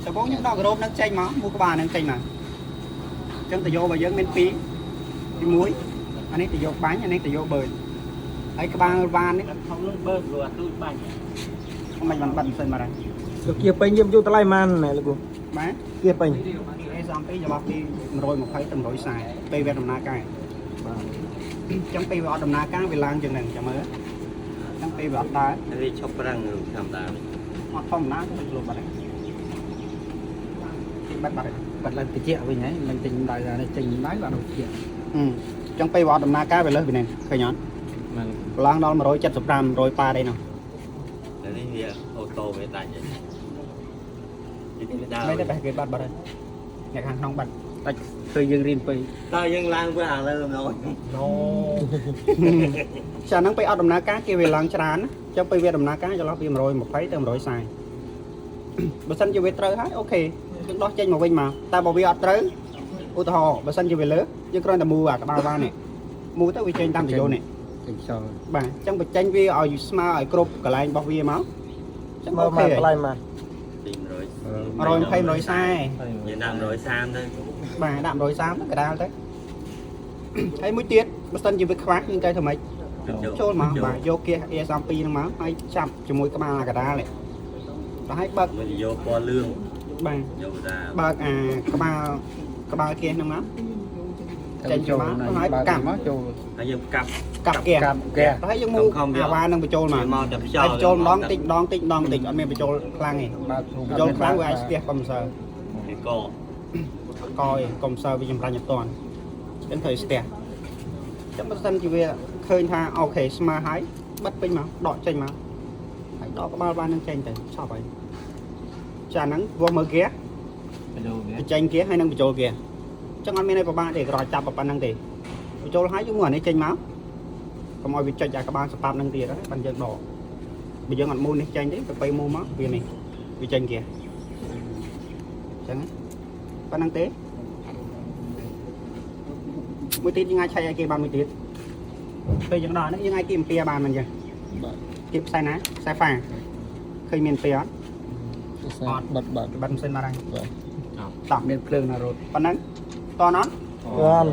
ដំបូងយើងដកការ៉ូបនឹងចេញមកមូក្បាលនឹងចេញមកអញ្ចឹងតយោរបស់យើងមាន2ទី1អានេះតយោបាញ់អានេះតយោបឺនហើយក្បាលវ៉ាននេះ ធំនឹងបើកព្រោះអាទូចបាញ់ មិនបានបិទម៉ាស៊ីនមកដែរ លោកគៀពេញយើងយកតម្លៃប៉ុន្មានណែលោកគ្រូ បាទ គៀពេញ A32 ចន្លោះពី120ទៅ140ពេលវាដំណើរការ បាទ អញ្ចឹងពេលវាអត់ដំណើរការវាឡើងជាងហ្នឹងចាំមើលអញ្ចឹងពេលវាអត់ដើរ វាឈប់ប្រឹងធម្មតា អត់ធម្មតាទៅលុបបាត់ហើយគេបាត់បាត់ហើយ បាត់ឡើងតិចវិញហើយមិនចេញដៅនេះចេញដៅអត់តិច អឺចឹងពេលវាអត់ដំណើរការវាលើសពីនេះឃើញអត់ ហ្នឹង ឡើងដល់175 100ប៉ាអីនោះ តែនេះវាអូតូវាដាច់ហើយវាដើរ មិនទេបែរគេបាត់បាត់ហើយអ្នកខាងក្នុងបាត់ ដាច់ឃើញយើងរៀនពេញ តើយើងឡើងទៅអាលើម្ដង ណូ ចាហ្នឹងពេលអត់ដំណើរការគេវាឡើងច្រើនណាចឹងពេលវាដំណើរការចន្លោះពី120ទៅ140បើសិនជាវាត្រូវហើយអូខេយើងដោះចេញមកវិញមកតែបើវាអត់ត្រូវឧទាហរណ៍បើសិនជាវាលើសយើងគ្រាន់តែមូអាក្បាលវ៉ាននេះមូទៅវាចេញតាមតយោនេះ ចេញខ្យល់ បាទអញ្ចឹងបញ្ចេញវាឲ្យស្មើឲ្យគ្រប់កន្លែងរបស់វាមកអញ្ចឹង មើល អូខេ មកតម្លៃប៉ុន្ ទី100 120 140 យើងដាក់130ទៅ បាទដាក់130ទៅកដាលទៅហើយមួយទៀតបើសិនជាវាខ្វះយើងត្រូវធ្វើម៉េចចូលមកបាទយកគៀស A32 ហ្នឹងមកហើយចាប់ជាមួយក្បាលអាកដាលនេះដល់ហើយបើក មកយកពណ៌លឿង បាទ យកតា បើកអាក្បាលក្បាលគៀសហ្នឹងមកចេញមកហើយកាប់ មកចូល ហើយយើងកាប់ កាប់គៀស កាប់កែ ដល់ហើយយើងមូអាវ៉ានឹងបញ្ចូលមក មកតែខ្យល់ ហើយបញ្ចូលម្ដងតិចម្ដងតិចម្ដងតិចអត់មានបញ្ចូលខ្លាំងទេ បើកធំ បញ្ចូលខ្លាំងវាអាចស្ទះកុំព្យូទ័រ វាក កយកុំព្យូទ័រវាចម្រាញ់អត់តាន់ចឹងត្រូវស្ទះចឹងបើសិនជាវាឃើញថាអូខេស្មើហើយបិទពេញមកដកចេញមកហើយដកក្បាលបាននឹងចេញទៅឆប់ហើយចាហ្នឹងវាស់មើលហ្គា បញ្ចូលវា បញ្ចេញហ្គាហើយនឹងបញ្ចូលហ្គាចឹងអត់មានអីពិបាកទេគ្រាន់ចាប់ប៉ុណ្្នឹងទេបញ្ចូលហើយយើងមកអានេះចេញមកកុំឲ្យវាចុចអាក្បាលសប៉ាប់នឹងទៀតហ្នឹងបានយើងដកបើយើងអត់មូលនេះចេញទេទៅពេលមូលមកវានេះវាចេញហ្គាចឹងប៉ុណ្្នឹងទេ មួយទៀតយើងអាចឆែកឲ្យគេបានមួយទៀតពេលយើងដល់ហ្នឹងយើងអាចគេអំពាបានមិនចឹង បាទ គេផ្សាយណាផ្សាយហ្វាឃើញមានអំពាអត់ បាត់បាត់ គេបាត់ម៉ាស៊ីនមកហើយ បាទ តោះ មានភ្លើងណារត់ ប៉ុណ្ណឹងតណអត់ បាន